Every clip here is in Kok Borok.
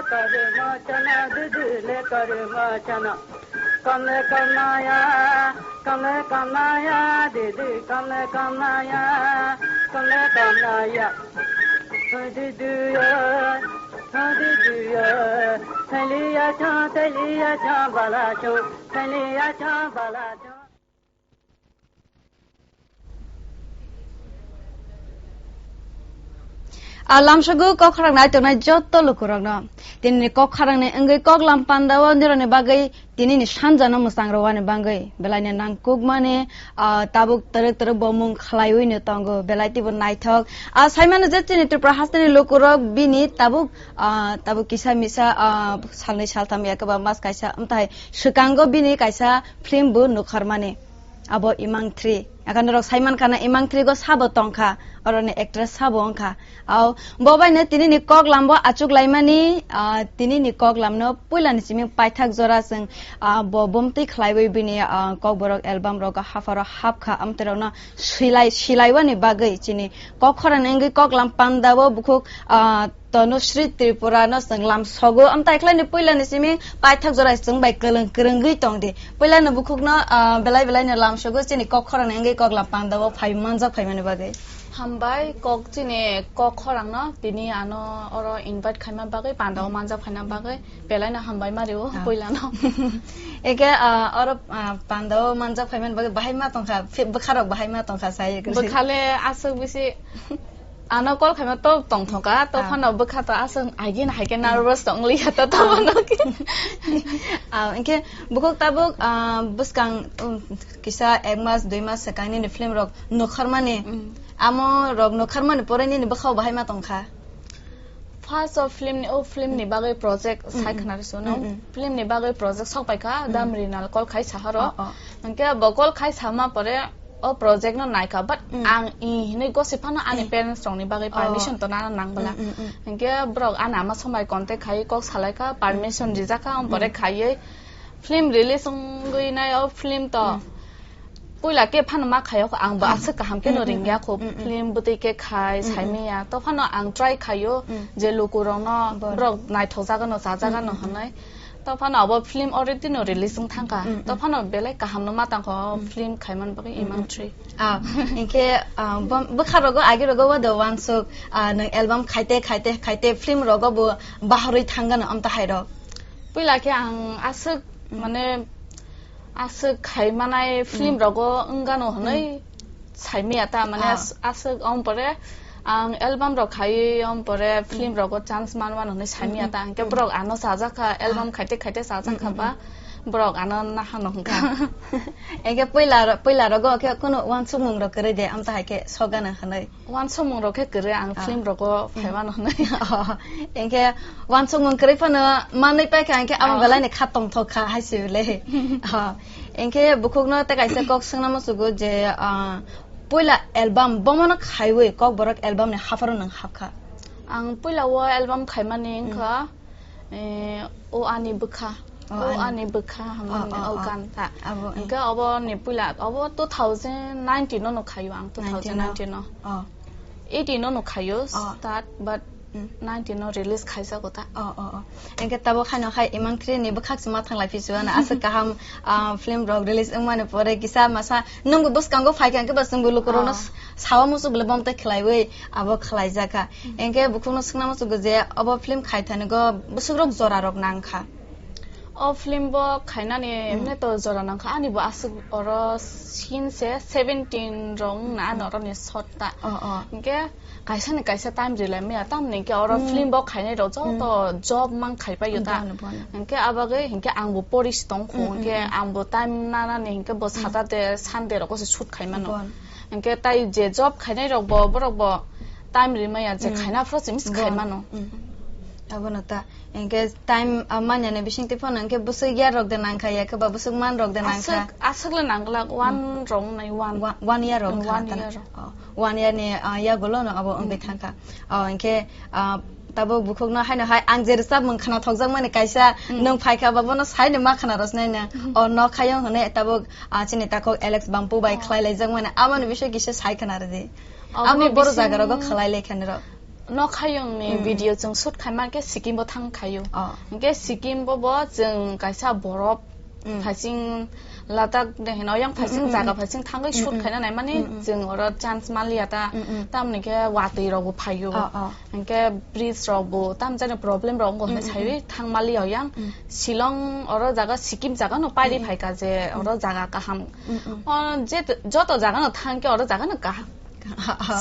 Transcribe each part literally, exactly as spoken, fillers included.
Kare machana, didi le kare machana. Kamle kamaya, kamle kamaya, didi kamle kamaya, kamle kamaya. Didi ya, didi ya, thaliya cha, thaliya cha, bala cha, thaliya cha, bala cha. A lamsogo kok khorang nai tongnai joto lukurokno. Tinini kok khorang ni wngwi kok lam pandao nironi bagwi tinini sanjano mwchang rwani bagwi. Belai ni nangkukmani, ah, tabuk twrwk twrwk bomung khlaiwi no tongo. Belai teibo naithok. Ah, saimano je chini Tripura hasteni lukurok bini tabuk, ah, tabuk kisa misa, ah, salnwi saltham ya kwbang mas kaisa. Amtai swkango bini kaisa film bo nukharmani. Abo Imang three. Aka norok saiman khana Imang three go sabo tongkha. Oroni actress sabo wngkha. Au, bo baino tinini kok lambo achuk laimani, ah, tinini kok lamno puilani simi paithak jora chwng, ah, bo bomtwi khlaiwi bini, ah, kokborok album rogo hapharo hapkha. Amtwi rokno silai, silaiwani bagwi chini kok khorang wngwi kok lam pandao bukhuk, ah, Tanushree Tripura no chwng lam sogo. Amtai khlaini puilani simi paithak jora chwng bai kwlwng kwrwngwi tongdi. Puilano bukhukno, ah, belai belai no lam sogo chini kok khorang wngwi kok lam pandao phai manjak phaimani bagwi. Hambai kok chini kok khorang no tini ano oro invite khaima bagwi pandao manjak phaina bagwi belai no hambai mario Ah. puilano. Eke, ah, oro, ah, pandao manjak phaimani bagwi bahai ma tongkha, fi-, bwkharok bahai ma tongkha sai. Bwkhale aswk bisi Ano call khaima to tongthoka, to Ah. phano bwkha to aswk agin hai khe nervous tong liya to, to Ah. phano khe. Ah, hwnkhe bukhuk tabuk, ah, bwskang, um, kisa ek mas, dui mas swkang nini film rok nukharmani. Mm. Amo rok nukharmani pore nini bwkhao bahai ma tongkha? First of film ni, o film ni bagwi project Mm, sai mm. khna rwsano. Mm, mm. Film ni bagwi project sok paikha, Mm. Dam Rinal call khai saharo. Oh, oh. Hwnkhe bo call khai sama pore o project no naikha, but Mm. ang i hinui gosi phano ani Eh. parents rokni bagwi Oh. permission to nana nang bwla. Mm, mm, mm. Hinkhe borok ani ama somai contact khai kok salaikha, permission Mm. rijakha, ompore Mm. khaiwi film release wngwi nai o film to Mm. puila khe phano ma khaio kho, ang bo Ah. aswk kaham khe no Mm, mm, ringya mm, kho, mm, mm. film bwtwi khe khai, Mm, mm. saimanya. To phano ang try khaio Mm. je lukurokno Bor. borok naithok jagano, chajagano Mm, mm, mm. hwnwi. To phano abo film already no release wng thangkha. Mm, To mm. phano belai kaham no ma tangkho Mm. film khaiman bagwi Mm, Imang mm. three. Ah, hinkhe, ah, bom-, bwkha rogo agi rogo wa do wansuk, ah, nwng album khaite, khaite, khaite film rogo bo baharwi thangano amta hai rok. Puila khe ang aswk Mm. mane aswk khaimanai film Mm. rogo wngano hwnwi Mm. saimanya ta, mane Ah. as-, aswk, ompore ang album rok khaiwi, ompore film Mm. rogo chance manwano hwnwi saimanya Mm. ta, hinkhe Mm. borok ano sajakha, album Ah. khaite khaite sajakha Mm, mm, ba, mm. borok ano nahano hwnkha. Hinkhe puila ro-, puila rogo khe kunu wansukmung rok kwrwi de, amta hai khe sogana hwnwi. Wansukmung rok khe kwrwi ang Ah. film rogo Mm. phaimano hwnwi. Oh, hinkhe wansukmung kwrwi phano manwi paikha, hinkhe amo Oh. belai ni kha tongthok kha hai se bwle. Oh, hinkhe bukhukno tei kaisa kok swngna muchugo je, ah, puila album bomono khaiwi Kokborok album ni hapharo nwng hapkha? Ang puila o album khaimani Mm. wngkha, eh, O Ani Bwkha. O O Ani. Ani Bwkha hwnmani Oh, oh, oh. o gan ta. Abo, eh. Hinkhe obo ni puila, obo two thousand nineteen no no khaio ang, Nineteen no. two thousand nineteen no. Oh. eighteen no no khaio Oh. start, but Mm. nineteen no release khaijago ta. Oh, oh, oh. Hinkhe tabuk haino hai Imang three ni bwkhak se ma thanglai phisu ano aswk kaham, ah, film rok release wngmani pore kisa masa nwngbo bwskango phaikha, hinkhe ba chwngbo lukurokno Oh. s-, sawa muchuk bole bomtwi khlaiwi abo khlaijakha. Mm. Hinkhe bukhukno swngna muchugo je obo film khaithani go bwswk rok jora rok nangkha. O film bo khainani Mm. emne to jora nangkha, ani bo aswk oro scene se seventeen rok wngna Mm. ano oroni shot ta. Oh, oh. Hinkhe kaisa ni kaisa time rilai maya, tamni hinkhe oro Mm. film bo khainai rok joto Mm. job mang khaipai yo ta. Bono, bono. Hinkhe abagwi hinkhe ang bo porish tong kho, Mm, mm, hinkhe mm. ang bo time nanani hinkhe bo Mm. Saturday, Sunday rogo se shoot khaimano. Bono. Hinkhe tai je job khainai rok bo, borok bo time rimaya je Mm. khaina phuru se miss Bono. Khaimano. Mm. Abono ta. Hinkhe time, ah, manyani bisingtwi phano hinkhe bwswk year rok de nangkha, ya khe ba bwswk month rok de nangkha? Aswk, aswk le nangla, one Mm. rok nai one. Wa-, one year rok Mm, wngkha one ta na? Year rok. Oh, one year ni, ah, yagulo no abo wngwi Mm. thangkha. Oh, hinkhe, ah, tabuk bukhukno haino hai ang je rwchapmung khna thokjakmani kaisa Mm. nwng phaikha ba bono saino ma khna rwsnai na. Mm. Oh, nok hayo hwnwi tabuk, ah, chini takhuk Alex Bampu bai Oh. khlai laijakmani aboni bisingtwi kisa sai khna rwdi. Aboni Abo boro bising- jaga rogo khlai lai khani rok. Nokhayungni Mm. video chwng shoot khaima khe Sikkim bo thang khaio. Oh. Hwnkhe Sikkim bo bo chwng kaisa borop Mm. phaising Ladakh de hino yang phaising Mm, mm, jaga mm. phaising thangwi Mm, shoot mm. khaina naimani Mm, mm. chwng oro chance manliya ta. Mm, mm. Tamni khe watwi rok bo phaio. Oh, oh. Hwnkhe bridge rok bo tam jani problem rok wngkha Mm, mm, sai mm. thang manliya yang. Mm. Shillong oro jaga Sikkim jaga no pairi Mm, mm. phaikha je Mm. oro jaga kaham. Mm, mm. O je joto jaga no thang khe oro jaga no kaham.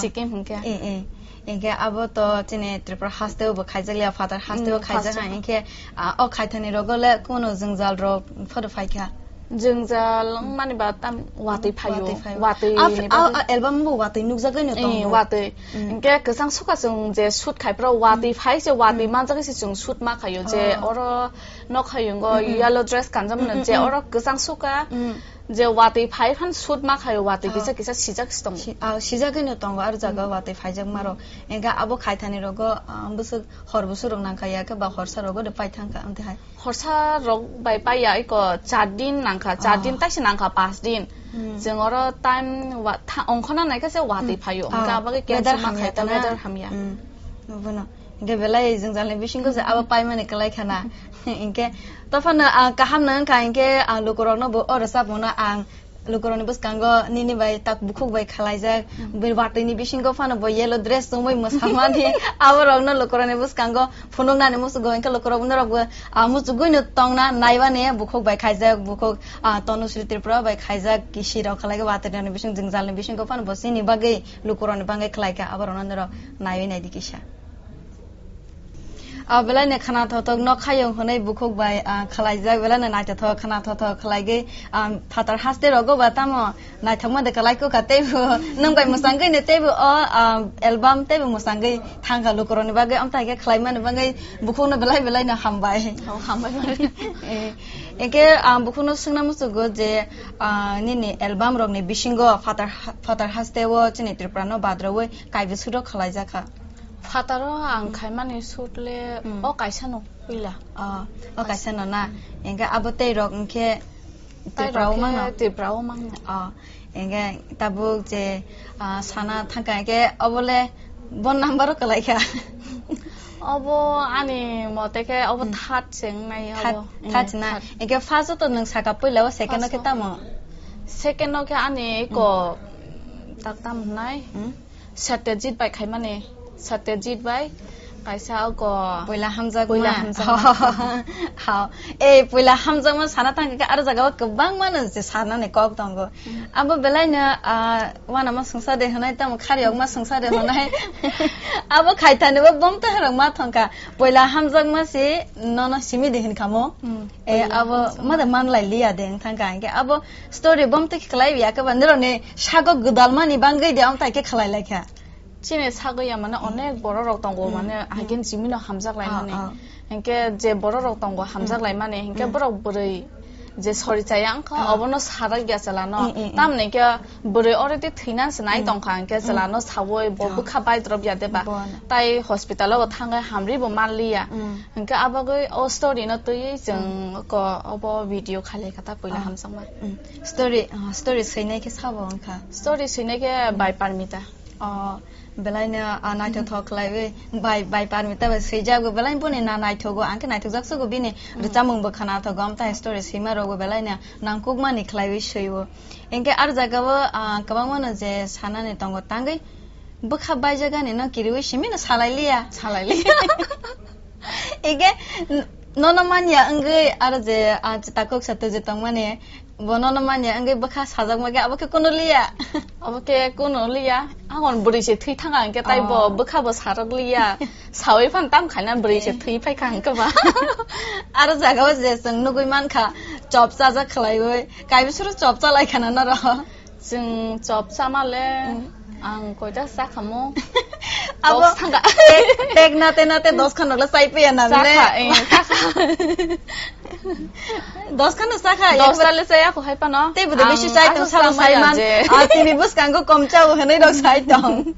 Sikkim hwnkhe. Eh, eh. Hwnkhe abo to chini Tripura hasteo bo khaijak liya, phatar hasteo Mm, khaijak hasteo. Ha, hwnkhe, ah, o khaithani rogo le kuno jwngjal rok photo phaikha. Jwngjal wngmani ba tam watwi phaio. Watwi phaio. Watwi Af-, ni a, bagwi. A, album bo watwi nukjagwi no Eh, tongo. Watwi. Mm. Hwnkhe kwchang suka chwng je shoot khai phro watwi Mm. phai se watwi Mm. manjagwi se chwng shoot ma khaio je Oh. oro nokhayungo Mm, mm. yellow dress kanjak mano Mm, mm, je mm. oro kwchang suka Mm. Je watwi phai phan shoot ma khaio, watwi Oh. kisa kisa sijak se tongo. Si-, ah, sijagwi no tongo, aro jaga Mm. watwi phaijak maro. Mm. Hwnkhe abo khaithani rogo, ah, bwswk hor bwswk rok nangkha ya khe ba horsa rogo de pai thangkha, amtwi hai. Horsa rok bai pai ya, iko char din nangkha, char Oh. din taisa nangkha, panch din. Mm. Chwng oro time wa-, tha-, ongkhorna naikha se watwi Mm. phaio. Hwnkhe Oh, abo khe weather cancel ma hamya khai ta, khana. Weather hamya. Mm. Bono. Hwnkhe belai jwngjalni bisingo se abo paimani kwlai khana. Hwnkhe to phano ang kaham no wngkha, hwnkhe ang lukurokno bo o rwchapmungno ang lukurokni bwskango nini bai tak bukhuk bai khwlaijak. Mm. Bini watwini bisingo phano bo yellow dress chumui mwsamani aborokno lukurokni bwskango phunuknani muchungo, hwnkhe lukurok norokbo, ah, muchugwino tongna naibani bukhuk bai khaijak, bukhuk, ah, Tanushree Tripura bai khaijak, kisi rok khwlaijak watwini bising jwngjalni bisingo phano bo chini bagwi lukurokni bagwi khwlaikha, aborokno norok naiwi naidi kisa. Ah, belai no khana thothok no khayung hwnwi bukhuk bai, ah, khwlaijak, belai no naithothok khana thothok khwlaigwi, ah, phatar haste rogo ba tamo naithokma de kwlai kukha teibo nwng bai mwchangwi no teibo o, ah, album teibo mwchangwi thangkha lukurokni bagwi, amtwi hai khe khwlaimani bagwi bukhukno belai belai no hambai. Oh, hambai mani. Eh, hwnkhe, ah, bukhukno swngna muchungo je, ah, nini album rokni bisingo phatar ha-, phatar haste o chini Tripura no badrawi kaibo shoot rok khwlaijakha. Phataro ang Mm. khaimani shoot le Mm. o kaisa no puila. Oh, o kaisa no na. Mm. Hwnkhe abo tei rok hwnkhe Tai Tripura rok o khe mano? Tripura o mano. Oh, hwnkhe tabuk je, ah, sana thangkha hwnkhe obo le bon number o kwlaikha. Obo ani mote khe obo Mm. third se wngnai Third, obo. Third Mm, na? Third. Hwnkhe first o to nwng saka puila o second o khe First o. Tamo? Second o khe ani Mm. ko tak tam hwnai. Mm. Satyajit bai khaimani, Satyajit bai kaisa oko Poila hamjakma. Poila hamjakma. Hao. Eh, poila hamjakma sana thangkha khe aro jagao kwbangma no je sanani kok tongo. Hmm. Abo belaino, ah, uanama songsa de hwnai, tamo khariyokma songsa de hwnai. Abo khaithanibo bongtwi hwnrok ma thangkha. Poila hamjakma se nono simi de hinkhamo. Hmm. Eh, Poila abo hamjakma. Mada manlai liya de wng thangkha. Hwnkhe abo story bongtwi khlai ya khe ba nirokni sago gwdalmani bangwi de wng tai khe khlai lai kha. Chini sagwi ya mane Hmm. onek borok rok tongo Hmm, mane hmm. Haikhe jimino hamjak lai Ah, mani. Ah. Hinkhe je borok rok tongo hamjak Hmm. lai mani hinkhe Hmm. borok bwrwi je sori chaya wngkha Ah. obono sarak ya chwla no. Hmm, hmm, hmm. Tamni hinkhe bwrwi already thwina se nai Hmm. Tongkha hinkhe Hmm. chwla no sawi bo Ah. bwkha bai drop ya de ba. Bo na. Tai hospital o thangwi hamri bo manliya. Hmm. Hinkhe abagwi o story no twiwi chwng Hmm. ko obo video khalai kha ta puila Ah. Hamjakma. Hmm. Story, ah, story swinai khe sabo wngkha. Story swinai khe Hmm. Bai Parmita. Oh, belai no, ah, naithothok khlaiwi bai, bai Parmita bai swijak bo belai boni na naithogo, ang khe naithokjak sugo bini Hmm. rwchapmung bo khna thogo, amtai story swima rok bo belai no nangkukmani khlaiwi swiwo. Hinkhe ar jagao, ah, kwbangma no je sanani tongo tangwi bwkha baijak ani no kiriwi simi no salai liya. Salai liya. Ege, n-, nono manya wngwi aro je, ah, chwtakhuk sato je tongmani, bo nono manya wngwi bwkha sajakma khe abo khe kunu liya. Abo khe kunu liya. Ang on bwrwi se thwi thanga hwnkhe tai bo Oh. Bwkha bo sarok liya. Sawi phan tam khaina bwrwi se Eh. Thwi phai kha hwnkhe ba. Aro jagao je chwng nugwi mankha, chop chajak khlaiwi. Kaibisoro chop chalai khana noro. Chwng chop chama le Mm. Ang koita cha khamu? Abo Dos thanga. Tek, tek nate nate dos khan rok le chai paya na Cha le. Kha, eh, cha kha. Dos khan no cha kha, Dos ekbar ta le chaya ko hai pano. Tei bo de bisi Ang chai tong aswk sabo chama ya saiman. Je. Ah, tini bwskango kom chao hwnwi rok sai tong.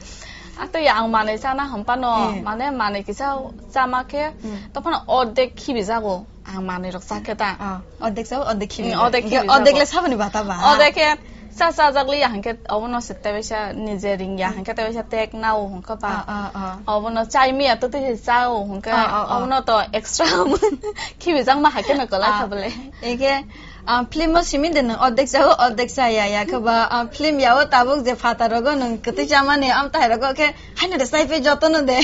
Atwi ang manwi chana hwn pano, Eh. Mane manwi kisa chama khe, Mm. To phano ordek khibi jago. Ang manwi rok cha khe ta. Ah, ordek sao, ordek khibi. Mm, ordek khibi jago. Ordek le saboni bata ba. Ordek khe Cha chajak liya hwnkhe obono se tebaisa nije ringya hwnkhe tebaisa tek nao hwnkhe ba. Ah, ah, ah. Obono chai miya to tei se chao hwnkhe Ah, ah, ah. obono to extra khibi jakma hai kheno kwlai Ah. kha bole. Eke, ah, film o simi de nwng ordek chao, ordek chaya, ya khe ba, ah, film yao tabuk je phataro go nwng kwtwi chamani, am tahai rogo khe haino de chai pe jotono de.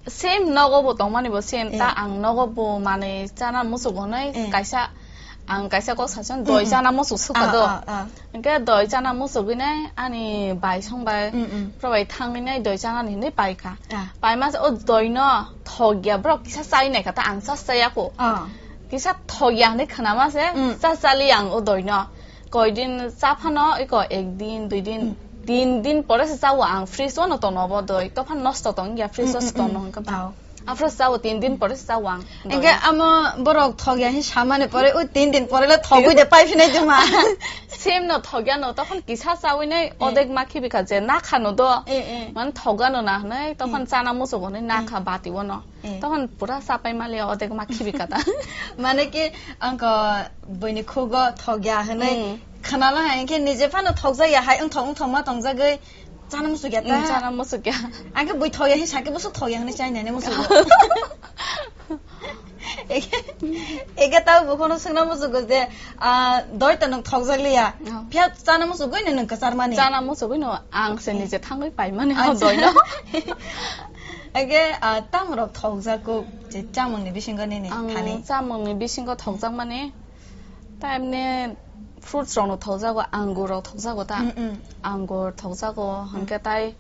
Same nogo bo tongmani bo same. Eh. Ta ang nogo bo manwi chana muchuk hwnwi Eh. kaisa, ang kaisa kok sason doi Mm-mm. chana muchuk sukha Ah, do. ah, ah. Hwnkhe doi chana muchugwi nai ani bai song bai Mm-mm. pro bai thangwi nai doi chana ni hinwi paikha. Ah. Paima se o doi no thokya borok kisa chai naikha ta ang chas chaya kho. Ah. Kisa thokya hinwi khwnama se Mm. chas chali ang o doi no. Koi din cha phano iko ek din, dui din, Mm. tin din pore se chao ang, fridge o no tono bo doi, to phan nosto tong ya, fridge o Mm, se mm, tono mm. hwnkhe ba. Tao. Afro chao tin din pore se chao ang. Doi. Engke amo borok thokya hin samani pore, o tin din pore le thogwi de pai phinai de ma. Same no thokya no, to phan kisa chawi nai Mm. odek ma khibi kha je na kha no do. Eh, eh. Man thokya no na hnai, to phan Mm. chana muchuk hwnwi na Mm. kha bati o no. Eh. Tokon pura sapai mali odek ma khibi kata. Mane ki angko buini khugo thokya hinwi Mm. khnala hai khe nije phano thokjakya hai wngthok wngthok ma tongjagwi chana muchukya ta. Mm, chana muchukya. Ang khe bui thokya hin sakhe busu thokya hinwi chai nai muchuk. Eke, eke tao bukhukno swngna muchukgo je, ah, doi ta nwng thokjak liya. Oh. Phiya chana muchukgwi no nwng kwchar mani. Chana muchukgwi no ang se Mm. nije thangwi pai mani Acha. ho doi no. Eke, ah, tamo rok thokjak kuk je chamung ni bisingo nini Ang thani. Chamung ni bisingo thokjak mani. Ta emni fruits rok no thokjago, angur rok thokjago ta. Mm, mm. Angur thokjago, Mm. hwnkhe tai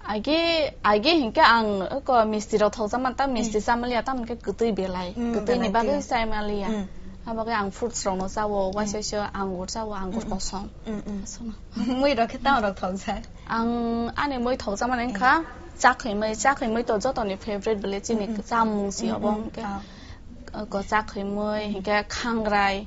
age, age hinkhe ang eko misti rok thokjakmani, ta misti Mm. chamaliya, tamoni khe kwtwi belai. Mm, Kwtwi ni belai bagwi twiyo. Chamaliya. Mm. Abagwi ang fruits rok no chao, Mm. waisa waisa angur chao, angur Mm, mm. kosom. Mm, mm. Sono. Mui rok khe tamo rok thokjak? Ang ani mui thokjakmani Eh. wngkha chakhwi mui, chakhwi mui to jotoni favorite bole chini Mm, mm. chamung si Mm, obo mm. hwnkhe. Ah. Ko chakhwi mui, hinkhe khangrai.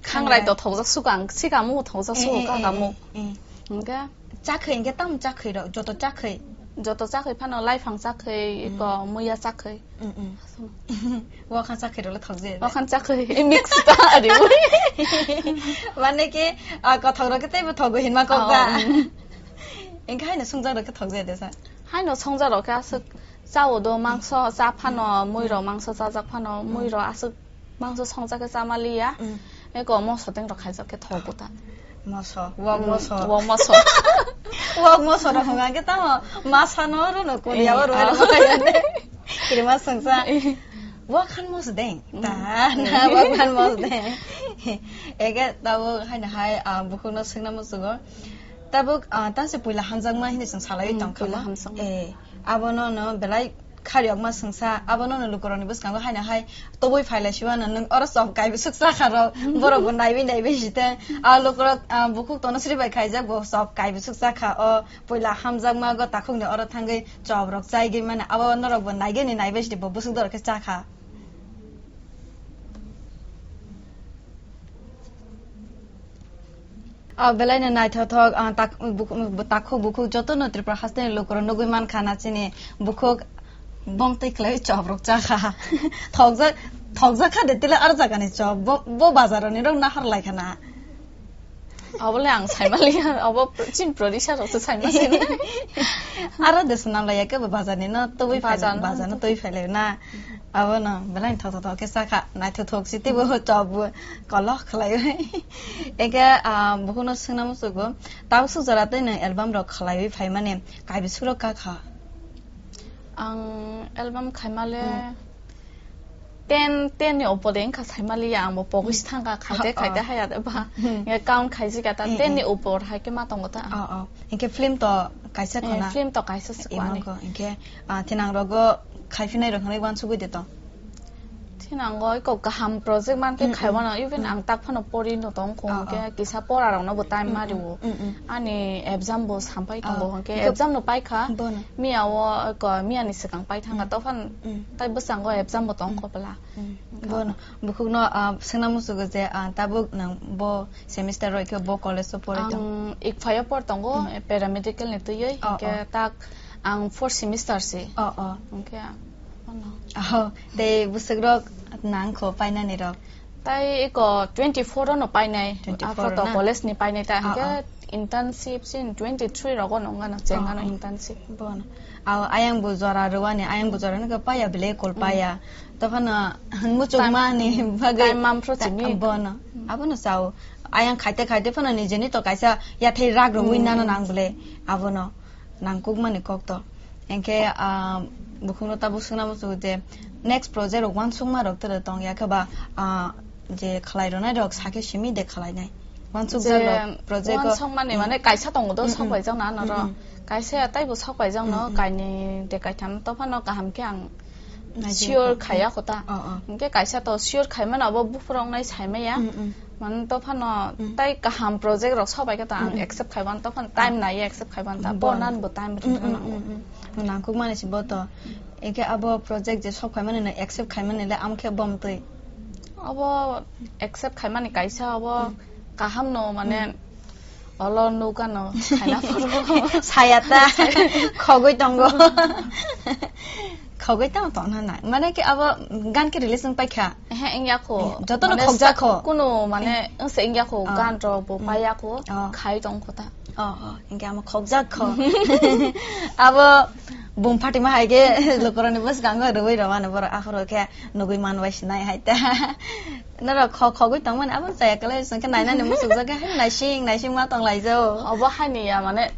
Khangrai Khangrai. to thokjak suka ang, sika mung thokjak Eh, suka eh, ka eh, mung. eh, eh. Hinkhe Chakhwi hinkhe tamo chakhwi rok, joto chakhwi. Joto chakhwi phano laiphang chakhwi, Mm. ko muya chakhwi. Mm, mm. Wakhan chakhwi rok le thokjak. Wakhan chakhwi, eh, mix ta ari ui. Mane ki, ah, kothok rok khe teibo thogo hinma kok Oh, ba. mm. Hinkhe haino songjak rok khe thokjak de sa. Haino songjak rok khe aswk Chao do mangso cha phano, mui rok mangso chajak phano, mui rok aswk mangso songjak khe chama liya. Mm. Eko moso teng rok khaijak khe thogo ta. Moso, wok Mm, moso. Wok moso. Wok moso rok hwnga khe tamo masa no oro no Korea Eh, o roi ah. rok khaijak de. Kirima songsa. Eh. Wok han moso deng. Mm. Ta, na wok han moso deng. Ege tabo haino hai, ah, bukhuk no swngna musugo. Tabuk, ah, tase puila hamjakma hinwi chwng salaiwi Mm, tongkha puila mo. Hamjakma. Eh, abono no belai khariyokma swngsa, abono no lukurokni bwskango haino hai tubui phailai siwano nwng oro chop kai bwswk chakha rok, borok bo naiwi naiwi siteng. Ah, lukurok, ah, bukhuk tono sri bai khaijak bo chop kai bwswk chakha o puila hamjakma go takhukni oro thangwi chop rok chaigwi mano abo norok bo naigani naibai sidi bo bwswk dorok khe chakha. O belaino naithothok, ah, tak-, buk-, bu-, takhuk bukhuk jotono Tripura hasteni lukurok nugwi mankha na chini bukhuk bongtwi kwlai chop rok chakha. Thokjak, thokjak kha de tila ar jagani chop. Bo, bo bazaroni rok nahar lai khana. Obole ang saimaliya, obo pro-, chini producer rokse saimaliya. Aro de swnam laiya khe bo bazarni no tubui phai, Bazar no bazar no tubui phai lai na. Abono belai thok thok thok khe sakha, naithothok si teibo chop bo kolok khlai bai. Eke, ah, bukhukno swngna muchukgo, tabuk swk jora tei nwng album rok khlaiwi phaimani kaibi swk rok kakha? Ang album khaimale Hmm. ten, ten ni opor de wngkha saimaliya, ang bo pogis Hmm. thangkha, khaite, Oh, khaite oh. Haya de ba. Hmm. Nge count khaijika ta, Hmm, ten ni hmm. Opor hai khe ma tongo ta. Oh, oh. Hinkhe film to kaisa Eh, khona? Film to kaisa se Imo ani. Ko, hinkhe, ah, thinang rogo khai phinai rok hinwi uansugui de to? Thinango iko kaham project man khe Mm, mm, khaiwano, even mm. Ang tak phano pori no tong kho, Oh, hwnkhe oh. Kisa pora rokno bo time Mm, mm, mario. Mm, mm. Ani exam bo sampai tongo, Oh, hwnkhe iko exam no paikha. Bono. Miya o, iko miya ni swkang pai thangkha, Mm. Tophan Mm. tai bwskango exam bo tong Mm. Kho bwla. Mm. Wngkha. Bono, bukhukno, ah, swngna musugo je, ah, tabuk nang bo semester rok khe bo college o pori tong? Ang Ikphai o por tongo, Mm. Paramedical ni twiwi, Oh, hwnkhe oh. Tak ang fourth semester se. Oh, oh. Hwnkhe ano. Oh, tei bwswk rok nang kho painani rok? Tai eko twenty-four o no painai. Twenty-four Aphor to na? College ni painai ta, Ah, hwnkhe ah. Internship sin twenty three rogo nongano, chengano Oh, oh. internship. Bono. Aw, ayang bo jora rwani, ayang bo jora nokha paya bele kol Mm. paya. Tophano muchuk Tam- mani bagwi time mampro ta- chini. Bono. Mm. Abono sao. Ayang khaite khaite phano nijeni to kaisa yathai rak rwwi Mm. nana nang bele. Abono nangkukmani kok to. Enkhe, ah, bukhukno tabuk swngna muchungo je next project rok uansukma rok tere tong ya khe ba, ah, je khlai rwnai rok sakhe simi de khlai nai. Uansuk Je jak rok project o uansukmani Mm. mane kaisa tongo do Mm, mm. sok bai jak na norok. Mm, mm. Kaisa ya taibo sok bai jak no Mm, mm. kainwi de kaitham to phano kaham khe ang Naijak sure kha. khaiya kho ta. Oh, oh. Hwnkhe kaisa to sure khai mano abo buphurok nai sai maya. Mm, mm. Mane to phano Mm. tai kaham project rok sok bai khe ta ang Mm, mm. accept khai ban to phano time Oh. nai accept khai ban ta. Mm, Bo bon. nan bo time Mm, ri mm, phano. mm, mm. Nangkuk mani se bo to. Enkhe abo project je sok khai mani no accept khai mani le am khe bom twi. Abo accept khai mani kaisa abo Mm. kaham no mane Mm. olo nukano khaina phuru. Saya ta khogwi tongo. Khogwi tamo tongna na. Mane ke abo gan ke release wng paikha. Ehe, wngya kho. Eh, jotono Mane khokjak sa-, kho. Kuno mane wngse wngya kho, Oh. gan rok bo Mm. paiya kho, Oh. khai tong kho ta. Oh, oh, hingke amo khokjak kho. Abo bum phatima hai ke lukurokni bwskango rwui rwmani borok aphuru khe nugui manbai sinai hai ta. Norok kho-, khogwi tongmani abo chaya kwlai songkhe nainani muchukjak khe hai naising naising ma tonglaijao. Obo haini ya mane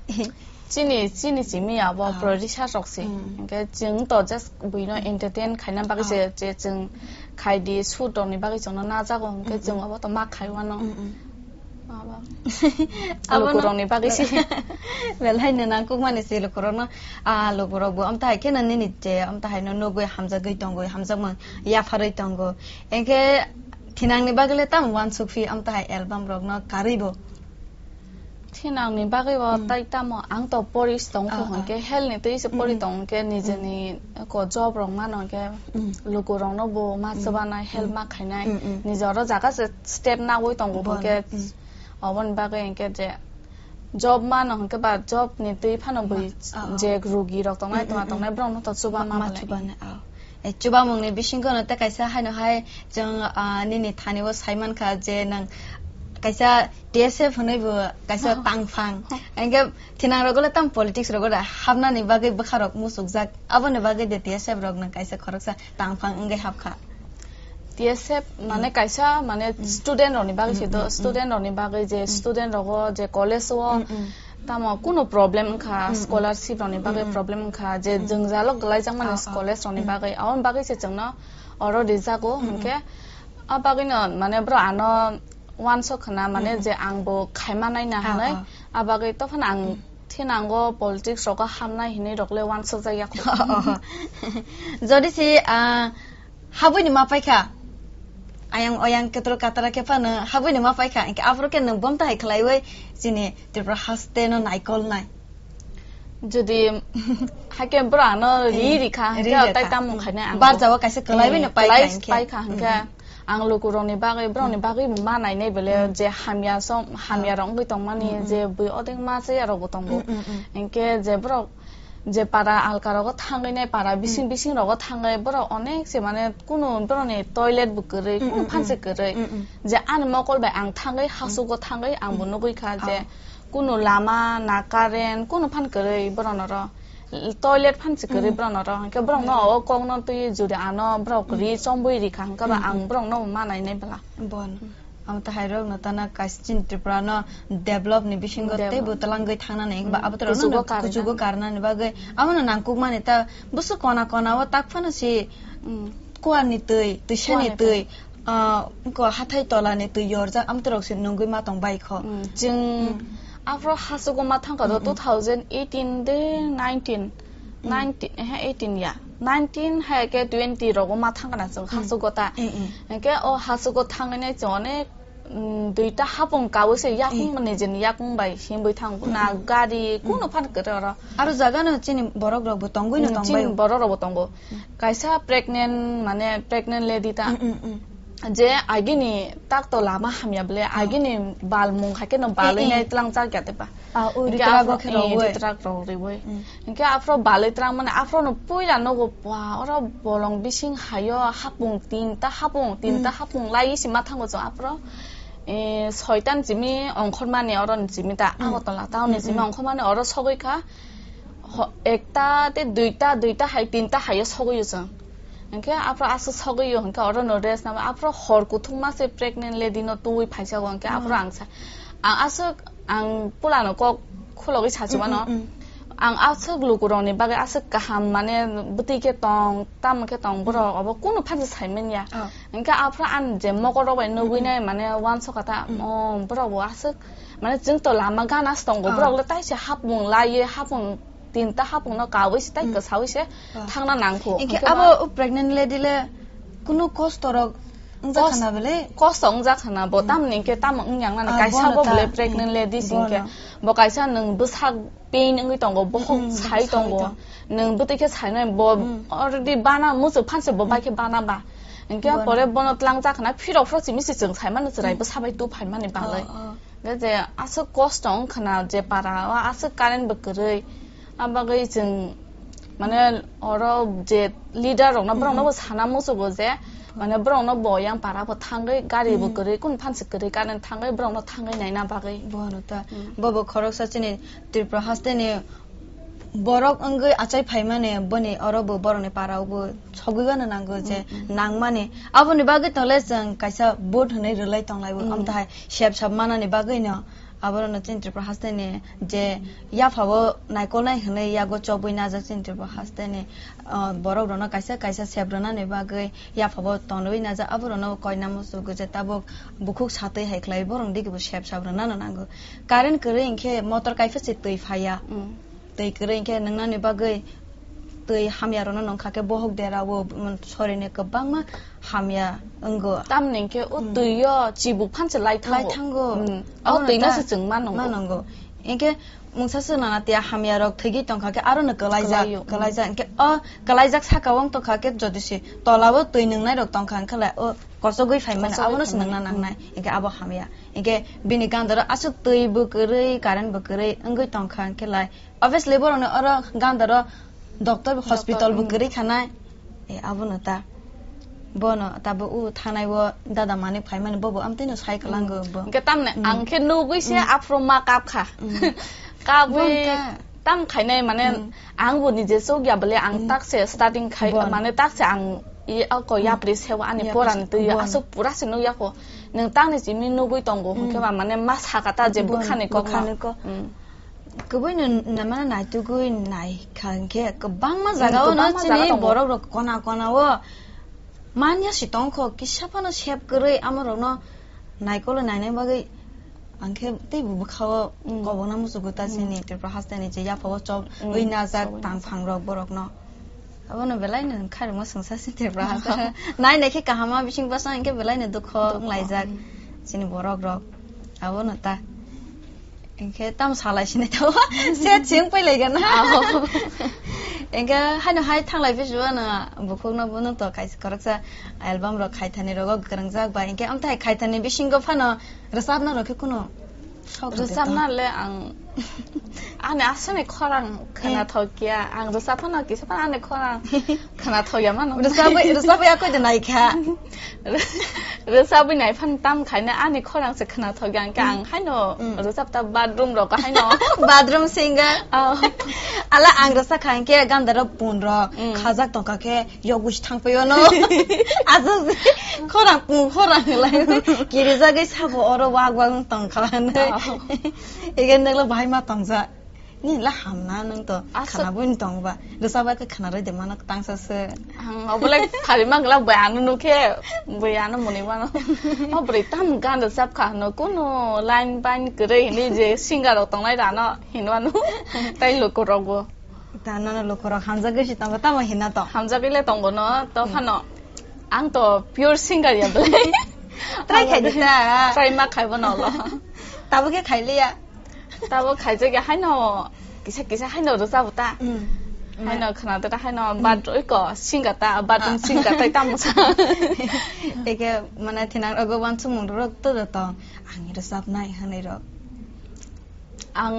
chini, chini chimi ya bo Ah. producer rok se. Mm. Hingke chwng to just buino entertain khaina bagwi Ah. se, je chwng khai di shoot rokni bagwi chwngno najago hingke Mm, chwng mm. obo to ma khaiwano. Mm, mm. Abo. Abo no- Lukurokni bagwi se. Belai no nangkukmani se lukurokno. Ah, lukurok bo amtahai kheno nini je amtahai no nugui hamjagwi tongwi hamjakmung yapharwi tongo. Hingke thinangni bagwi le tamo uansuk phi amtahai album rokno karwi bo. Thinangni bagwi bo Mm. tai tamo ang to pori tong kho Ah, ah. hwnkhe health ni twi se pori Mm, mm. tong hwnkhe nijeni ko job rok mano hwnkhe Mm. lukurokno bo ma Mm. chubanai help Mm. ma khainai Mm, mm. nijoro jaga se step nagwi tongo Bon. hwnkhe Mm. oboni bagwi hwnkhe je job mano hwnkhe ba job ni twi phano bui Ma-, ah, ah. je rugi rok tongnai Mm, tongma mm, tongnai mm. borokno to chuba Ma-, ma ma bolai. Chubanai, ah. Eh, chubamungni bisingo no tei kaisa haino hai chwng, ah, nini thani o sai mankha je nang kaisa T S F hwnwi bo kaisa Oh. tangphang. Oh. Hingke thinang rogo le tam politics rogo da hapnani bagwi bwkha rok muchukjak. Aboni bagwi de T S F rok nang kaisa khoroksa tangphang wngwi hapkha. T S F mane Mm. kaisa mane Mm. student rokni bagwi Mm, se do, mm, mm. student rokni bagwi je Mm. student rogo je college o Mm, mm. tamo kuno problem wngkha, Mm, mm. scholarship rokni bagwi Mm, mm. problem wngkha, je Mm. jwngjalo gwlaijakmani Ah, ah. college rokni Mm. bagwi, aboni bagwi se chwngno oro rijago, Mm, mm. hwnkhe a bagwino mane bro ano uansuk khna mane Mm, mm. je ang bo khaima naina Ah, hwnwi, ah. a bagwi tophano ang Mm. thinango politics rogo hamnai hinwi rokle uansuk jakya kho. Jodi si, ah, Habwini ma paikha. Ayang oyang ketro katara khe phano habwini ma paikha. Hinkhe aphuru khe nwng bomta hai khlaiwi chini Tripura haste no naikolnai. Jodi haikhe bwrwi ano ri Mm. rikha, Ri hinkhe rikha. tai tamo khainai ang Barjao kaisa kwlaiwi no Mm, paikha kwlai hinkhe. paikha hinkhe Mm. ang lukurokni bagwi, borokni Mm. bagwi ma nainai bele Mm. je hamya som, hamya Ah. rok wngwi tongmani, Mm, mm. je bui odeng ma chaya rokbo tongo. Mm, mm, mm. Hinkhe je borok je para alka rogo thangwi nai, para bising Mm. bising rogo thangwi borok onek se mane kunu borokni toilet bo kwrwi, Mm, kunu mm, phan se mm. kwrwi. Mm, mm. Je ani mokol bai ang thangwi, Mm. hasugo thangwi ang bo Mm. nugwi kha je Ah. kunu lama na current kunu phan kwrwi borokno ro toilet phan se kwrwi Mm. borokno ro. Hinkhe borokno Mm. o kokno twi jodi ano borok Mm. ri chombwi rikha hinkhe ba Mm, ang mm. borokno ma nainai bwla. Bon. Mm. Amo tahairok no tana kaisa chini Tripura no develop ni bisingo Develop. teibo twlangwi thangnani, hinkhe ba Mm, abo toro kuchugo no karna. kuchugo karnani bagwi amo no nangkukmani ta busu kona kona o tak phano si Mm. kuar ni twi, twisa ni Kuar ni twi, twi. ah, ko hathai tola ni twi yorjak amo torok si nungwi ma tong bai kho. Mm, chwng Mm. aphro hachugo ma thangkha do Mm, mm. two thousand eighteen de nineteen, Mm. nineteen, ehe, eighteen ya. Nineteen hai khe twenty rogo ma thangkha na chwng Mm. hachugo ta. Mm, mm. Hinkhe o hachugo thangwi nai chwng onek, mm, duita hapung kawi se yakung Mm. mani jeni yakung bai himwi thang Mm, na mm. gari Mm. kuno phan kwrwi oro. Aro jaga no chini borok rok bo tongwi no Mm, tong chini bai. borok rok bo tongo. Mm. Kaisa pregnant mane pregnant lady ta. Mm, mm, mm. Je agini tak to lama hamya bwle, Oh. agini bal mung hai khe no balwi Eh, eh. nai tlang chak ya te ba. Ah, o Hinkhe ritra afro-, go khe eh, rogwi. ritra rogwi. Mm. Hinkhe afro balwi tlang mane afro no puila nogo pwa oro bolong bising hayo hapung tinta hapung tinta Mm. hapung lai si ma thango chwng afro. eh, soitan chimi ongkhormani oro ni chimi ta, Mm. Agartala town ni chimi Mm-mm. Ongkhormani oro sogwi kha. Ho-, ekta te duita, duita hai, tinta hai o sogwi o chwng. Hinkhe aphro aswk sogwi o, hinkhe oro no rest namo, aphro hor kuthukma se pregnant lady no twi phaisa o, hinkhe aphro Mm. Ang sa, ang aswk, ang pulano kok khulogwi sachuano. Mm, mm, mm. Ang aswk lukurokni bagwi aswk kaham, mane bwtwi khe tong, tamo khe tong, borok obo kunu phansa saimanya. Oh. Hinkhe aphro ang je mokorok bai nugwi Mm, mm. Nai, mane uansukha ta, Mm. Oh, borok bo aswk, mane chwng to lama gana se tongo, Oh. Borok le taisa hapung laiye, hapung tinta hapung no kawi se, tai Mm. Kwsawi se Oh. Thangna nangkho. Hinkhe Hinkhe abo ba o pregnant lady le kunu kosto rok wngjakha Kos-, na bele? Kosto wngjakha na bo, Mm. Tamni hinkhe tamo wngya nani, Ah, kaisa bono bo ta, bele pregnant Mm. Lady se hinkhe. Bono. Bo kaisa nwng bwsak pain wngwi tongo, bokhok Mm, sai sai tongo. Tong. Nwng bwtwi khe sainai bo Mm. Already bana muchuk phanse bo bai khe bana ba. Hinkhe Bono. Pore bono tlangjak khna phirok phirok simi se chwng saimano chwrai Mm. Bwsa bai tu phaimani bagwi. Oh, oh. Hinkhe je aswk kosto wngkhna je para o aswk current bo kwrwi. Abagwi chwng mane oro je leader rokno borokno bo Mm-hmm. Sana muchugo je mane borokno bo yang para bo thangwi gari bo Mm. Kwrwi kun phanse kwrwi current thangwi borokno thangwi naina bagwi. Bono ta. Mm. Bobo khoroksa chini Tripura hasteni borok wngwi achai phaimani boni oro bo borokni para o bo sogwi gana nango je Mm, mm. Nangmani. Aboni bagwi tole chwng kaisa vote hwnwi rwlai tonglai bo. Mm. Amtahai sep sap manani bagwi no. Aborokno chini Tripura hasteni je yaphao naikolnai hwnwi yago chobwi najak chini Tripura hasteni, ah, borok rokno kaisa kaisa sep rwnani bagwi yaphao tonwi najak, aborokno koina muchuk je tabuk bukhuk satwi hai khlai borokni digi bo sep sap rwnano nango. Current kwrwi hinkhe motor kaisa se twi phaiya. Mm. Twi kwrwi hinkhe nwngnani bagwi twi hamya rokno nungkha khe bohok dera o, mm, sorini kwbangma hamya wngo. Tamni hinkhe o Mm. Twi o chibuk phanse lai thango. Lai thango. Mm. O Abono twi no ta se chwng ma nungo. Ma nungo. Hinkhe mungsa se nana tiya hamya rok thwigwi tongkha khe aro no kwlaijak, Kwlaio. Mm. Kwlaijak. Hinkhe o kwlaijak saka o wng tongkha khe jodi se tola o twi nungnai rok tongkha hinkhe lai o kochogwi phaimani Kochogwi abono se phaimani. Nungna nangnai. Mm. Hinkhe abo hamya. Hinkhe bini gandaro aswk twi bo kwrwi, current bo kwrwi wngwi tongkha hinkhe lai Obviously, borokni oro gandaro doctor, Doctor, hospital bo mm. Kwrwi khanai. E, abono ta. Bono tabo u thanai o dada mani phaimani bobo amtwino sai kwlango Mm. Bo. Hwnkhe tamni Mm. Ang khe nugwi se Mm. Aphro ma kap kha. Mm. Kabwi Bon ta. Tam khainai mane Mm. Ang bo nije chok ya bole ang Mm. Tak se starting khai Bon. Mane tak se ang i ako Mm. Yapri sewa ani Yapri porani se-, twi bon. Aswk pura se nugya kho. Nwng tangni simi nugwi tongo Mm. Hwnkhe ba mane ma saka ta je Bon, bwkhani kok no. Bwkhani kok. Mm. Kwbwino na-, mane naitugwi naikha hinkhe kwbangma Mm, jagao no kwbangma chini jaga tongo. Borok rok kona kona o manya si tongkho kisa phano sep kwrwi amorokno naikolo nainai bagwi angkhe teibo bwkhao Mm. Kobokna muchungo ta Mm. Chini Tripura hasteni je yaphao chok Mm, wi najak chok wi tangphang najak. Rok borokno. Abono belai no khairokma swngsa si Tripura hasteni. Nai nai khe kahama bising bwsa hinkhe belai no dukho Dukho, wnglaijak mm. Chini borok rok. Abono ta. Hinkhe tamo salai sini to. Se ching pai lai gana. Aho. Hinkhe haino hai thanglai bisu ano bukhuk no bono to kaisa khoroksa album rok khaithani rogo kwrwngjak ba. Hinkhe amthai khaithani bisingo phano rwchapna rok khe kuno Sok Rwchapna de to. Le ang ani aswkni khorang Eh. Khwnathok ya. Ang rwchap phano kisa phano ani khorang khwnathok ya mano. Rwchapwi, rwchapwi akoi de naikha. Rwchapwi nai phano tam khaina ani khorang se khwnathok ya. Hwnkhe ang Mm. Haino Mm. Rwchap ta bathroom rok haino. Bathroom singer. Oh. Ala ang rwchak kha hwnkhe gandaro pun rok Mm. Khajak tongkha khe Yogwi thang paio no. Aswk khorang pung khorang lai. Kirijagwi sabo oro wak wak wng tong kha hinwi. Oh. Ege nokla bahai ma tongja. Ni la hamna nung to Aswk. Khana bui tong ba. Rwchap ba khe khana rwi de mano tangsa se. Ang obole phari ma gla bai ano nukhe bai ano muni mano. O bwrwi tam gan rwchap kha hwno kuno line pine kwrwi hinwi je singer rok tongnai rano hinwi ano tai lukurok bo. Ta nono lukurok hamjagwi si tongo, tamo hinna to? Hamjagwi le tongo no, to Hmm. Phano. Ang to pure singer ya bwlai. Try khai di ta. Try ma khaibo no lo. Tabo khe khai liya. Tabo khaijak ya haino kisa kisa haino rwchabo ta. Hmm. Haino khwna ta haino Hmm. Bathroom ko singer ta, bathroom Ah. Singer tai tamo sa. Eke mane thinang rogo wansukmung rok to to tong. Ang rwchapnai hwnwi rok. Ang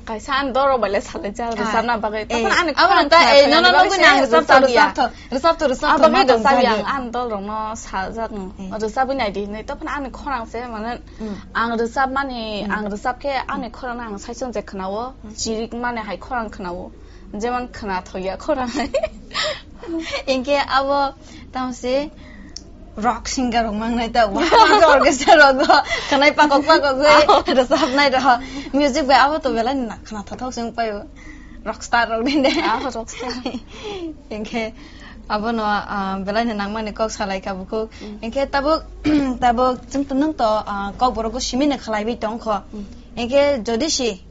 kaisa ani dol rok bai le salai jak, ah, rwchapna bagwi. Eh, tokon ani abo khorang ta, khna eh, thangna nono bagwi nugwi se nang rwchap to, rwchapya. Rwchap to, rwchap to, rwchap to, Abo ma bagwi tong rwchapya, jagwi. Ang ani dol rok no sajak, mm, eh, rwchapwi nai di hinwi. Tokon ani khorang se mane, mm, ang rwchap mani, mm, ang rwchap khe ani, mm, khorang no ang saichung je khna o, mm, chirik mani hai khorang khna o. Jemon khna thokya khorang hai. Hinkhe abo tamsi rock singer rok mangnai ta, wa, wa, orchestra rogo, khanai pakok pakok wi, oh, rwchapnai rok, music bai abo to belai na khna thothok se wng paio, rock star rok din de. Ah, rock star. Hinkhe abono, ah, belai ni nangmani kok salai kha bukhuk. Mm. Hinkhe tabuk, tabuk chwng to, nwng to, ah, kok borok bo simi ni khalaiwi tong kho. Mm. Hinkhe jodi si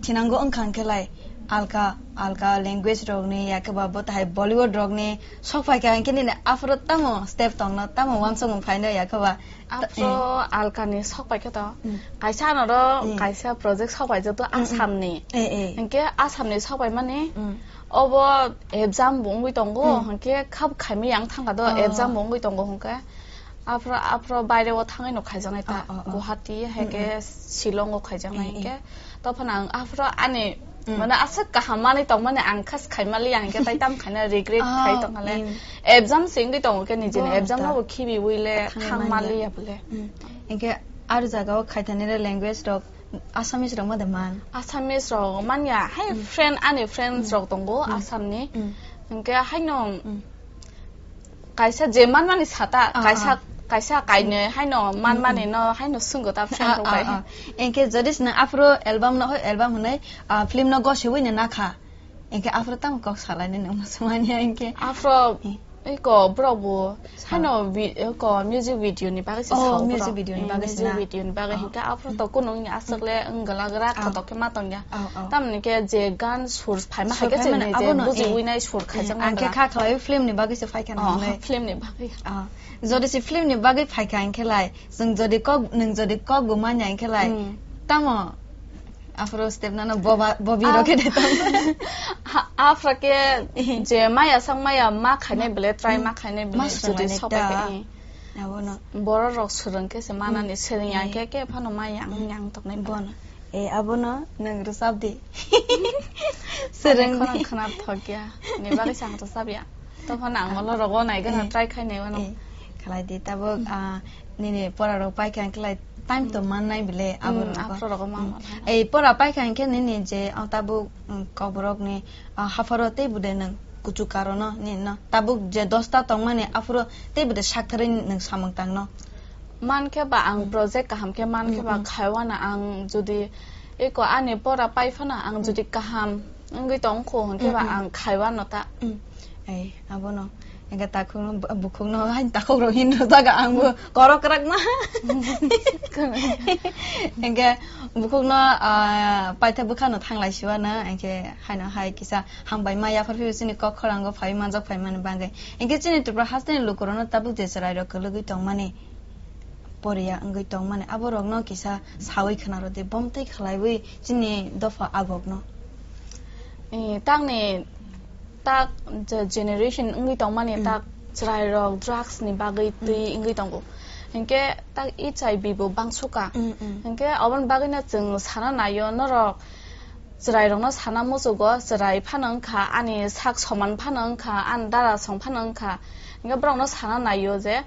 thinango wngkha hwnkhe lai alka, alka language rokni yakhe ba bo tahai Bollywood rokni sok phaikha hwnkhe nini aphuru tamo step tongno, tamo uansukmung phaino yakhe ba? Aphuru eh, alkani sok paikha to. Mm. Kaisa anoro, mm, kaisa project sok paijak to, mm, mm, Assamni. Eh, eh. Hwnkhe Assamni sok paimani, mm, obo exam bo wngwi tongo, mm, hwnkhe khab khaimwi ang thangkha do, oh, exam bo wngwi tongo hwnkhe. Aphro, aphro baire o thangwi no khaijaknai ta. Oh, oh, oh. Guwahati, hai khe, mm, mm, Shillong o khaijaknai, eh, eh, hwnkhe. Tophano ang aphro ani, mm, mane aswk kaham manwi tongmani ang khas khaimali ang khe tai tam khaina regret, ah, khai tongkha le. Mm. Exam se wngwi tongo khe nijini bo exam ta no bo khibiwi le thangwi thangmali manya ya bole. Mm. Hwnkhe aro jaga o khaithani re language rok Assamese rok ma de man? Assamese rok manya, hai, mm, friend, ani friends, mm, rok tongo, mm, Assamni. Mm. Hwnkhe haino, mm, kaisa je manmani sata, ah, kaisa, ah, kaisa kainwi haino manmani, mm, mm, no haino swngwi ta friend, ah, rok bai. Ah, ah. Enkhe jodi se nwng aphuru album no, album hwnwi, ah, film no gosiwi no nakha. Enkhe aphuru tamo kok salai nini wngma swmanya enkhe. Aphuru, eh, iko borok bo, ah, haino vi-, iko music video ni bagwi se, oh, sao music borok. Video ni, eh, bagwi se music na? Video ni bagwi, oh, hinkhe aphuru to kunu wngya aswk le wng gwlak rak, oh, kotok khe ma tongya. Oh, oh. Tamni khe je gan sur phaima sur hai khe phaimani chwng je abo no, buji, eh, winai sur, eh, khaijakma ang khe bwla. Kha khlai film ni bagwi se phaikha, oh, nang le. Film ni bagwi. Ah, jodi se film ni bagwi phaikha hwnkhe lai, chwng jodi kok, nwng jodi kok bo manya hwnkhe lai, mm, tamo aphuru step nano boba, bobi, ah, rok khe de tamo. Ha, aphuru khe je maya sang maya ma khainai bele, try, mm, ma khainai bele, ma jodi swrwngmani sobai ta. Khe, eh. Abono. Borok rok swrwng khe se manani, mm, swrwng ya, eh, khe, khe phano ma yang, mm, yang toknai bono. Eh, abono nwng rwchap di. Swrwng di. Ani khorang khna thokya. Ni bagwi se ang rwchapya. Tophan ang, ah, molo rogo nai gana, eh, try khai nai mano. Eh, khalai di tabuk, mm, ah, nini pora rok paikha hwnkhe lai time to, mm, mannai bile, mm, abo rok. Aphuru rogo ma, mm, mano. Eh, pora paikha hwnkhe nini je, ah, tabuk, mm, kok borok ni, ah, hapharo tei bude nwng kuchuk karono nini no. Tabuk je dosta tongmani aphuru tei bude saktharwi nwng samung tangno. Mankhe ba ang, mm, project kaham khe mankhe ba, mm, mm, khaiwana ang jodi eko ani pora pai phano ang, mm, jodi kaham wngwi tong kho hwnkhe ba, mm, mm, ang khaiwano ta. Mm. Ei, abono. Engkhe takhukno, bu-, bukhukno hain takhuk rok hin rwjaga ang bo korok kwrak ma. Engkhe bukhukno, ah, paitha bwkhano thanglai siwano, engkhe haino hai kisa hambai ma yaphar phio chini kok khorango phai manjak phaimani bagwi. Engkhe chini Tripura hasteni lukurokno tabuk je chwrairok kwlwgwi tongmani. Poriya wngwi tongmani, aborokno kisa sawi khwnarwdi, bomtwi khwlaiwi chini dopha agokno. Eh, takni tak je generation wngwi tongmani, mm, tak chwrairok drugs ni bagwi twi, mm, wngwi tongo. Hinkhe tak H I V bo bangsuka. Mm, mm. Hinkhe oboni bagwino chwng sana naio, norok chwrairokno sana muchugo, chwrai phano wngkha, ani sak soman phano wngkha, ani dara song phano wngkha. Hinkhe borokno sana naio je,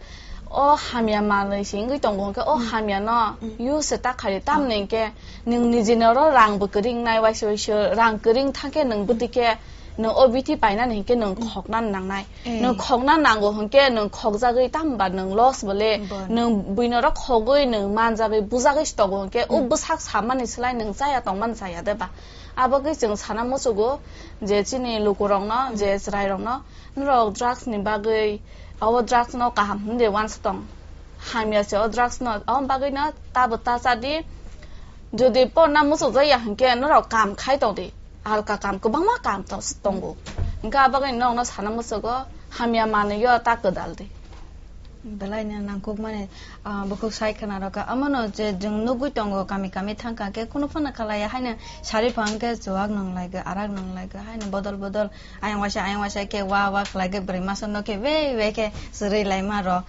o hamya manwi se wngwi tongo, hinkhe o, mm, hamyano, mm, use se ta khaidi, tamni, ah, hinkhe nwng nijini oro rang bo kwrwi wngnai, waisa waisa rang kwrwi wngthangkhe nwng bwtwi khe nwng o bithi painani hinkhe nwng, mm, khokna nangnai. Eh. Nwng khokna nango hinkhe nwng khokjagwi tamo ba nwng loss bole, bo nwng buino oro khogwi nwng manjagwi bujagwi se tongo hinkhe, o, mm, bwsak samani slai nwng chaya tongmani chaya de ba? Abo khe chwng sana muchugo je chini lukurokno, mm, je chwrairokno, norok drugs ni bagwi, abo drugs no kaham hwnwi uansuk tong. Hamya se o drugs no, aboni bagwino tabo ta cha di. Jodi porna muchukjakya hinkhe norok kam khai tong di. Alka kam, kwbangma kam to-, tongo. Hinkhe aboni bagwi norokno sana muchugo, hamya manwi o ta kwdal di. Belai no nangkukmani, ah, bukhuk sai khwna rwkha. Omono je chwng nugwi tongo, kami kami thangkha khe, kunu phano khalaiya haino sari phang khe chuwak nang laigwi, arak nang laigwi, haino bodol bodol, ayang waisa, ayang waisa khe wa wa khlai khe, bwrwi masa no khe wei wei khe swrwi laima rw.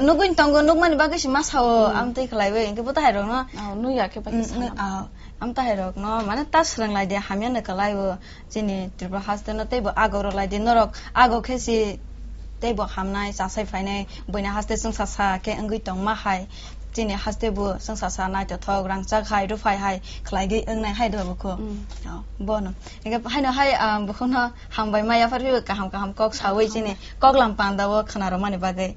Nugwi tongo, nukmani bagwi se masa o, Hmm. amtwi khlaiwi, hinkhe bo tahai rok no. Oh, nukya khe bai khe Mm, sana. Ah, amtwi hai rok no, mane ta swrwng lai de, hamya no kwlai o. Chini Tripura haste no teibo agok rw lai di, norok agok khe si teibo hamnai, chasai phainai, buini haste chwngsa sa khe wngwi tongma hai, chini haste bo chwngsa sa naithothok, rangchak hai, ruphai hai khlaigwi wngnai hai do bukhu. Mm. Oh, bono. Hinkhe haino hai, ah, bukhuno hambai ma yaphar phaibo kaham kaham kok saui chini koklam panda o khwna rwmani bagwi.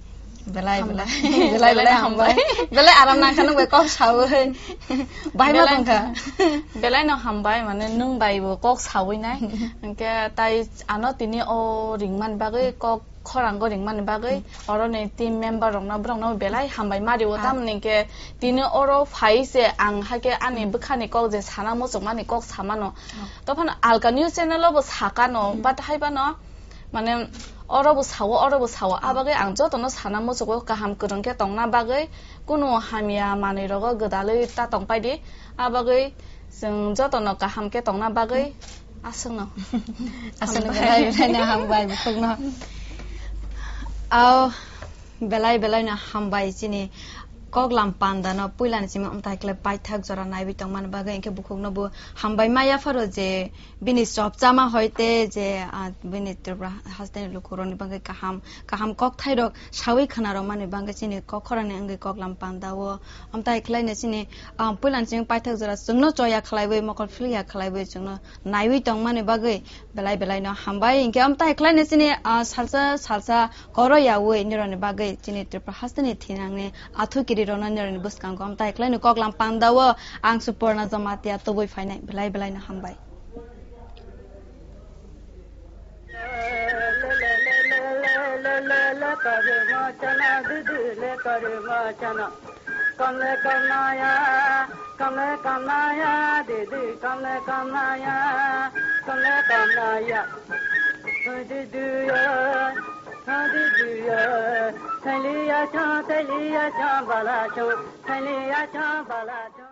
Belai, belai. Hambai. Belai, belai, belai, hambai. Hambai. Belai aram nangkha nung bai kok saui. Bahai ma belai tongkha. Belai no hambai, mane nung bai bo kok saui nai. Hinkhe tai ano tini o ringmani bagwi, kok khorango ringmani bagwi, Hmm. oroni team member rokno, borokno belai hambai ma rio. Ah. Tamoni hinkhe tini oro phai se ang hakhe ani Hmm. bwkhani kok je sana muchungmani kok samano. Oh. Tophano alka news channel o bo sakano, Hmm. but haibano Mane, oro bo sao, oro bo sao. Ah. Abagwi ang jotono sana muchugo kaham kwrwng khe tongna bagwi, kunu hamya manwi rogo gwdalwi ta tongpai di. Abagwi chwng jotono kaham khe tongna bagwi aswkno. Aswkno hambai. Belai belai no hambai bukhukno. Ao belai belai no hambai chini koklam panda no puila ni simi amtai khlai paithak jora naiwi tongmani bagwi, hinkhe bukhukno bo hambai ma yapharo je Bini chopchama hoite je, ah, bini Tripura hasteni lukurokni bagwi kaham, kaham kokthairok saui khwnarokmani bagwi chini kok khorangni wngwi koklam pandao. Amtai khlaino chini, ah, puilani chini paithak jora chwngno choya khlaiwi, mokol philya khlaiwi chwngno naiwi tongmani bagwi belai belaino hambai. Hinkhe amtai khlaino chini, ah, salsa, salsa koro yaui nirokni bagwi chini Tripura hasteni thinangni athu kirirokno nirokni bwskango amtai khlaino koklam pandao ang Suporna Jamatia tubui phainai belai belaino hambai. Kamle kamnaya, kamle kamnaya, didi kamle kamnaya, kamle kamnaya. Didi ya, didi ya, thaliya cha, thaliya cha, bala cha, thaliya cha, bala cha.